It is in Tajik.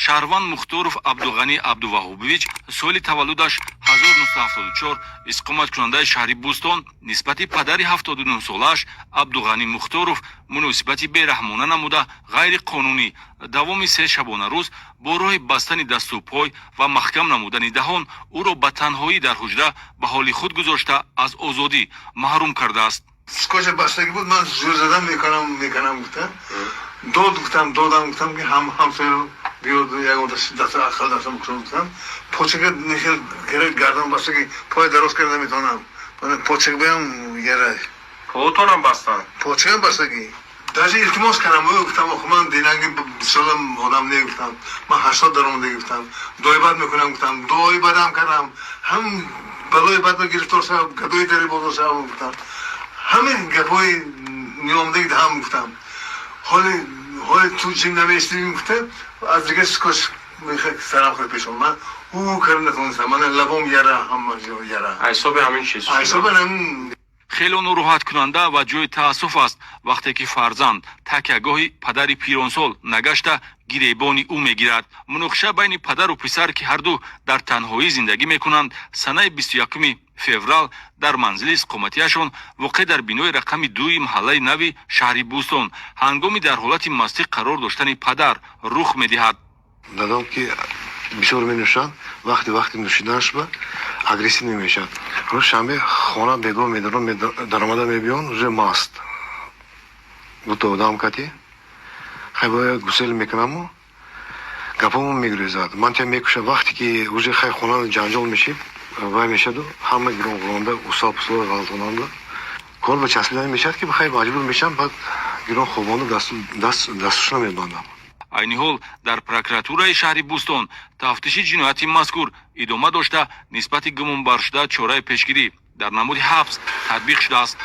Шаҳрванд Мухторов Абдуғанӣ Абдуваҳобович, соли таваллудаш 1974, истиқоматкунандаи шаҳри Бӯстон, нисбати падари 79-солааш Абдуғанӣ Мухторов муносибати бераҳмона намуда, ғайриқонунӣ давоми 3 шабонарӯз бо роҳи бастани дасту пой ва маҳкам намудани даҳон ӯро ба танҳоӣ дар ҳуҷра ба ҳоли худ гузошта, аз озодӣ маҳрум кардааст. Скотча бастагӣ буд, ман зӯр задам, мекунам, мекунам, гуфтам, дод гуфтам, додам, гуфтам, ки ҳам ҳамсоя биёд, ягон даста ақал дастам кушод, гуфтам, почака нихел гардан бастагӣ, пой дароз карда наметавонам, почак биям яра. Поотонам бастанд? Почакам бастагӣ. Даже илтимос кардам, ӯ гуфтам, охи ман динанги бисёрам одам не, гуфтам, ман 80 даромада, гуфтам, дуои бад мекунам, гуфтам, дуои бадам кардам, ҳам балои бад гирифтор шавам, гадои дари бозор шавам, гуфтам, ҳамин гапҳои ниёмдаги ҳам гуфтам. Ҳоли ҳоли ту ҷим намеистӣ, гуфта, аз дигар скотч сарам хӯрд пешон, ман ӯ кардам, натавонистам, мана лабом яра, ҳама ҷо яра. Ҳисоби ҳамин чиз? Ҳисоби ҳамин. Хеле нороҳаткунанда ва ҷои таассуф аст, вақте ки фарзанд такягоҳи падари пиронсол нагашта, гиребони ӯ мегирад. Муноқиша байни падару писар, ки ҳарду дар танҳоӣ зиндагӣ мекунанд, санаи 21 феврал дар манзили истиқоматиашон, воқеъ дар бинои рақами 2-и маҳаллаи нави шаҳри Бӯстон, ҳангоми дар ҳолати мастӣ қарор доштани падар рух медиҳад. Дадам, ки бисёр менӯшанд, вақти вақти нӯшиданаш ба агрессивный мешавад. Рӯз шанбе хона бегоҳ медарон, даромада мебиён, уже маст, дута одам кати хай боя гусел мекунаму гапомо мегурезад, ман тя мекушам. Вақте ки уже хай хона ҷанҷол мешид, вай мешаду, ҳама гирон ғуронда, усал пусало ғалтонанда, кор ба часпидан мешавад, ки хай маҷбур мешавам, баъд гирон хобонда, дастушона мебандам. Айни ҳол дар прокуратураи шаҳри Бӯстон тафтиши ҷинояти мазкур идома дошта, нисбати гумонбаршуда чораи пешгирӣ дар намуди ҳабс татбиқ шудааст.